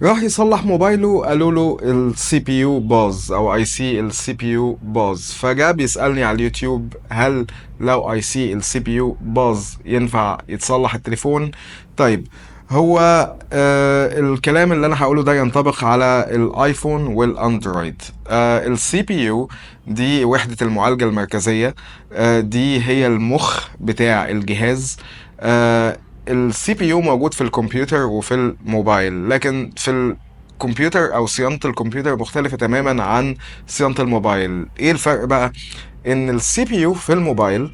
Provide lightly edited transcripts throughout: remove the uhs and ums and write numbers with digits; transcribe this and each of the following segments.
راح يصلح موبايله، قالوا له ال CPU باظ او IC ال CPU باظ. فجاء بيسالني على اليوتيوب: هل لو IC ال CPU باظ ينفع يتصلح التليفون؟ طيب، هو الكلام اللي انا هقوله ده ينطبق على الايفون والاندرويد. ال CPU دي وحدة المعالجة المركزية، دي هي المخ بتاع الجهاز. ال CPU موجود في الكمبيوتر وفي الموبايل، لكن في الكمبيوتر او صيانة الكمبيوتر مختلفة تماما عن صيانة الموبايل. ايه الفرق بقى؟ ان ال CPU في الموبايل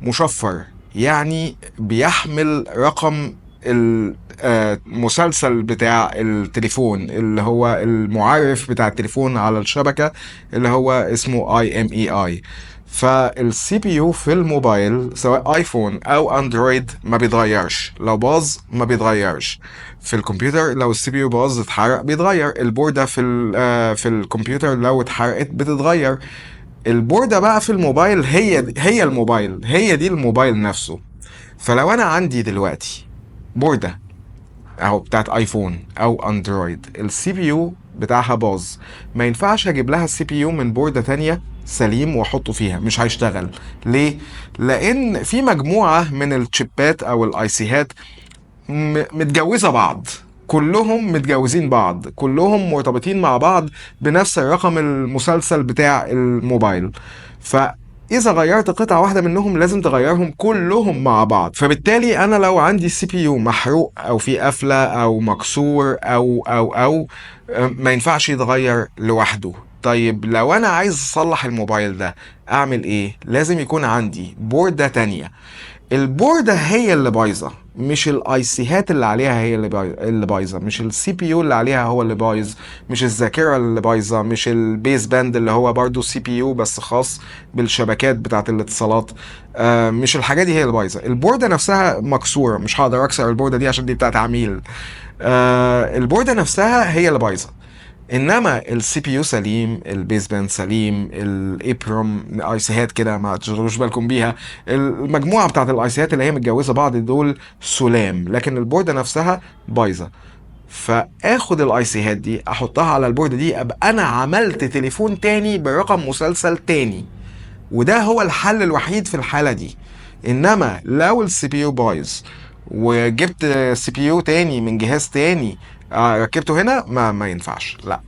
مشفر، يعني بيحمل رقم المسلسل بتاع التليفون، اللي هو المعرف بتاع التليفون على الشبكة، اللي هو اسمه IMEI. فال CPU في الموبايل سواء ايفون او اندرويد ما بيتغيرش، لو باظ ما بيتغيرش. في الكمبيوتر لو ال CPU باظ، اتحرق، بيتغير. البوردة في الكمبيوتر لو اتحرقت بتتغير. البوردة بقى في الموبايل هي هي الموبايل، هي دي الموبايل نفسه. فلو انا عندي دلوقتي بوردة اهو بتاعت ايفون او اندرويد، ال CPU بتاعها باظ، ما ينفعش اجيب لها ال CPU من بوردة تانية سليم واحطه فيها، مش هيشتغل. ليه؟ لان في مجموعة من ال chipات او ال ICهات متجوزة بعض، كلهم متجوزين بعض، كلهم مرتبطين مع بعض بنفس الرقم المسلسل بتاع الموبايل. فإذا غيرت قطعة واحدة منهم لازم تغيرهم كلهم مع بعض. فبالتالي أنا لو عندي CPU محروق أو في قفلة أو مكسور أو ما ينفعش يتغير لوحده. طيب، لو أنا عايز أصلح الموبايل ده أعمل إيه؟ لازم يكون عندي بوردة تانية. البوردة هي اللي بايظة، مش ال ICهات اللي عليها هي اللي بايظه، مش ال CPU اللي عليها هو اللي بايظ، مش الذاكرة اللي بايظه، مش ال baseband اللي هو برضو CPU بس خاص بالشبكات بتاعت الاتصالات، مش الحاجات دي هي اللي بايظه. البورده نفسها مكسوره، مش هقدر اكسر البورده دي عشان دي بتاعت عميل. البورده نفسها هي اللي بايظه، انما ال CPU سليم، ال baseband سليم، ال EPROM، ICهات كده ما تشغلوش بالكم بيها، المجموعة بتاعت ال ICهات اللي هي متجوزة بعض دول سلام، لكن البورده نفسها بايظه. فاخد ال ICهات دي احطها على البورده دي، ابقى انا عملت تليفون تاني برقم مسلسل تاني، وده هو الحل الوحيد في الحالة دي. انما لو ال CPU بايظ وجبت CPU تاني من جهاز تاني ركبته هنا، ما ينفعش، لا.